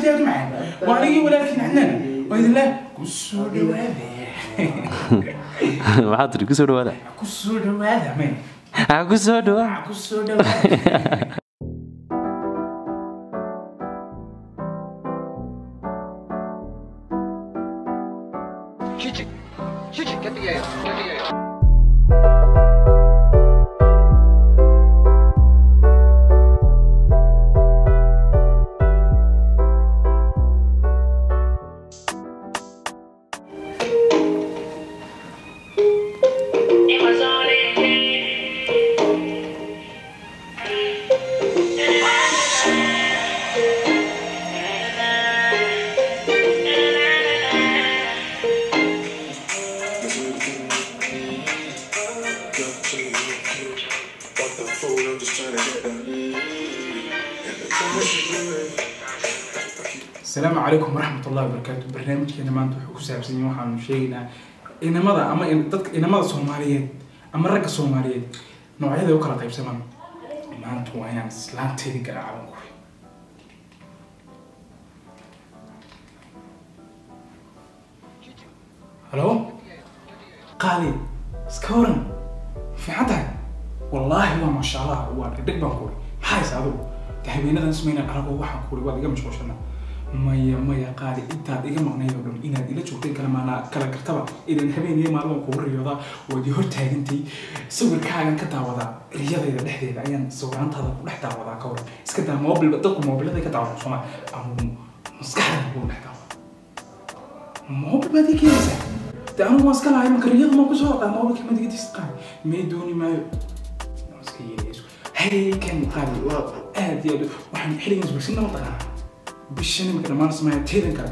aad iyo aad u macaan. Waa anigii walaalkiin Cadnaan oo idin leh kusoo dhawaada. Maxaad tiri? Kusoo dhawaada. Kusoo dhawaada may. Ha kusoo dhawaada. Kusoo dhawaada. Asalaamu calaykum waraxmatullahi wabarakaatu. Barnaamijkeena maanta wuxuu ku saabsan yahay, waxaanu sheegaynaa inamada ama dadka inamada Soomaaliyeed ama ragga Soomaaliyeed noocyada u kala qaybsamaan. Maanta waa inaan islaanteeda garaacan ku. Halo qaali, iska waran, fiican tahay? Wallaahi waa maasha Allah, waa dhegdheg baan kuuri. Maxaa haysa adigu? De habeenadan ismayna aragoo waxaan kuuri waad iga mashquulshanaa. Maya maya qaali, intaad iga maqnayd oo dhan inaad ila joogtay kala maanaa kala gartaba, idan habeen iyo maalin waan kugu riyoodaa, waad i hor taagantay, sawirkaagan ka daawadaa riyadayda dhexdeeda ayaan sawiraantaada ku dhex daawadaa. Ka waran iska daa moobilba, dadku moobiladay ka daawadan sooma, anugu maskaxda kugu dhex daawada. Moobil baad ii keenaysaa? De anugu waan iska lahay marka riyadu maan kusoo qaa moobilka madigadiis qaali may dooni maayo, waan iska yeelayso. Hey kan qaali, waa aad iyo aad waxaan xilligan isbarsinna mataqaanaa bishan imika dhammaan samaya teedan kale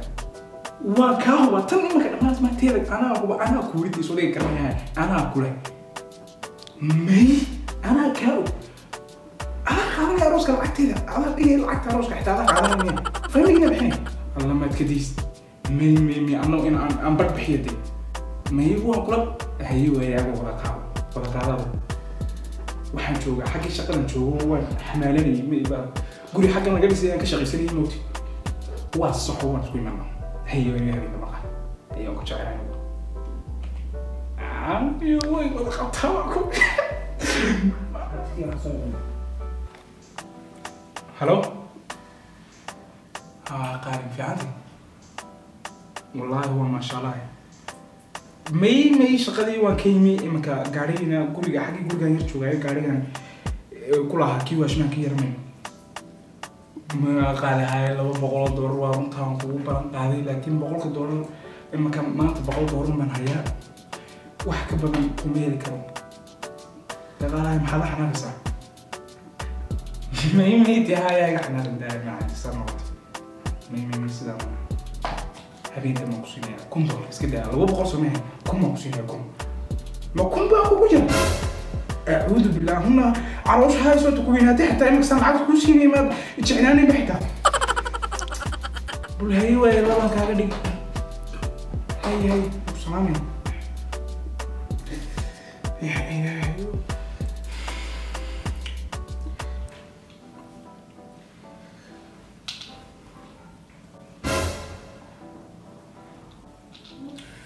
waa kaa huba tan imika dhammaan samaya teedan anaa huba anaa kuuridii soo dhigi karanayaa anaa kule may anaa kaa og adaa qaadanaya arooska lacagteeda, adaa dhigaya lacagta arooska xitaa adaa qaadanaya famigina bixinay. Alla maad ka diis may may may annagu in aan bar bixiya de may waan kula haye waayaago wada qaado wada qaadada. Waxaan joogaa xaggii shaqadan joogo, waan xamaalanayay may baa guri xaggan laga dhisay aan ka shaqaysanayay moogti. Waa saxo, waan isku imanaa. Haye way habeenka maqan ayaan ku jecelahay aniyo way wada qabtaa waa ku. Halo haa qaalin, fiicantay? Wallaahi waa maasha Allah. May may shaqadii waan ka yimi iminka, gaarigina guriga xaggii gurigaan yar joogaayo gaarigan ku lahaa kii waashmaan ka yarmay ma qaali haye $200 waa runtaan kugu balan qaaday, laakiin $100 iminka maanta $100 baan hayaa, wax ka badan kuma heli karo. Daqaalahay maxaad la xanaaqaysaa? May may dee hayaa iga xanaaqin daa macaan saa noqoto. May may may sidaa ma habeenka maan ku siinaya $1000 iska daa 200 sameeya 1000 baan ku siinaya 1000 ma 1000 baa kugu jira. Acuudu billah huna caloosha hayso ku weynaatay xitaa imika saan lacagta kuu siinaya maad jeclaanayba xitaa. Bul haye waaye laban kaaga dhig. Hay hay ku salaamaya. Ya ilaahay.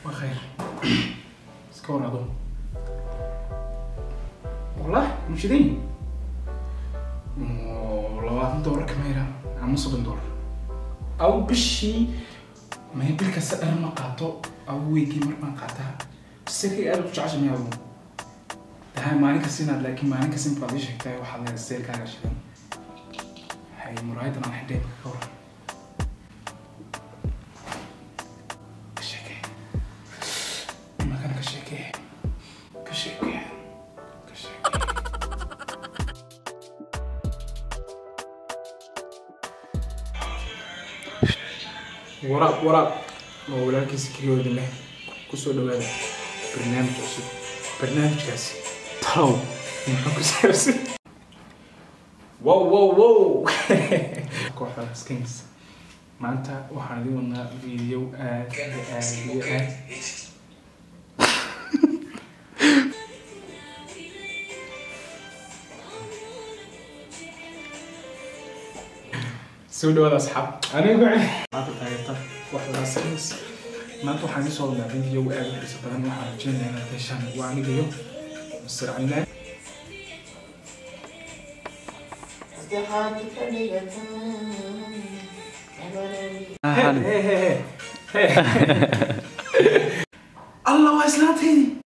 Waa khayr, iska war adoo? Wallah mushidayn $20 kama yaraa ama $30 aw bishii may bil kasta dhar ma qaato aw weygii mar baan qaataa. Sirkay aad u jecesha miyaa adigu tahay maalin kasta inaad, laakiin maalin kasta intaad ii sheegtay waxaad leedahay seelkaaga shidan. Hay muraayadan aan xidhay ka waran? Ka sheekee imakana, ka sheekee ka sheekee ka sheekee. Waraab waraab waa walaalkiisa keliyoodin leh kusoo dhawaada barnaamij cusub. Barnaamijkaasi talow muxuu ku saabsan? Wow wow wow, kooxda Skins maanta waxaan idin wadnaa video aad iyo aad iyo aad Soo dhawaada asxaab. Anigu maanta taageerta waxdaas. Maanta waxaan soo wadnaa video aad u xiiso badan. Waxaan rajeynayaa inaad heshaan. Waa aniga iyo Mr. Calilaan. Allah, waa islaanteydii.